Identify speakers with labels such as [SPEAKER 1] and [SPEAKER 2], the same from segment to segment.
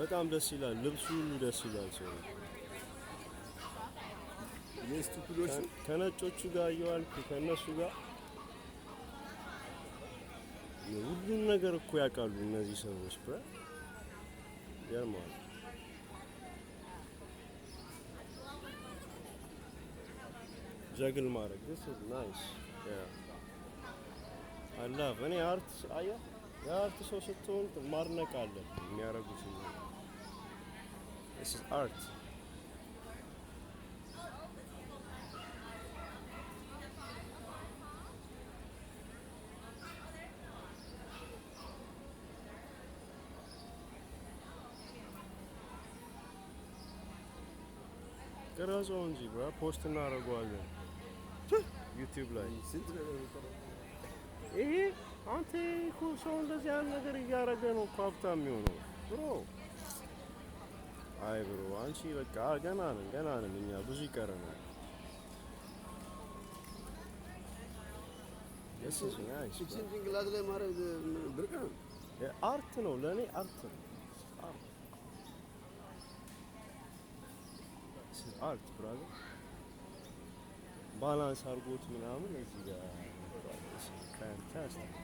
[SPEAKER 1] በጣም ደስ ይላል። ልብሱ ሁሉ ደስ ይላል። ሰው
[SPEAKER 2] የ stupid ኦቹ
[SPEAKER 1] ከነጮቹ ጋር እየዋልክ ከእነሱ ጋር ሁሉን ነገር እኮ ያውቃሉ እነዚህ ሰዎች bro፣ ይገርማል። Juggle ማድረግ፣ this is nice, yeah, I love። እኔ art አየህ፣ የ art ሰው ስትሆን ማድነቅ አለብህ የሚያደርጉትን ነገር። This is art. ቅረጸው እንጂ bro፣ post እናደርገዋለን YouTube ላይ።
[SPEAKER 2] ስንት ነገር የሚቀረው።
[SPEAKER 1] ይሄ አንተ እኮ ሰው እንደዚህ ያን ነገር እያደረገ ነው እኮ ሀብታም የሚሆነው bro። አይ bro፣ አንቺ በቃ ገና ነን፣ ገና ነን እኛ፣ ብዙ ይቀረናል። This is nice, bro.
[SPEAKER 2] እችን ጭንቅላት ላይ ማድረግ ብርቅ ነው።
[SPEAKER 1] Art ነው፣ ለእኔ art ነው። Art. This is art, brother. Balance አድርጎት ምናምን እዚህ ጋር። This is fantastic.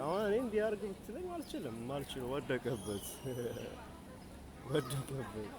[SPEAKER 1] አሁን እኔ እንዲህ አድርግ ብትለኝ አልችልም። አልችልም። ወደቀበት፣ ወደቀበት።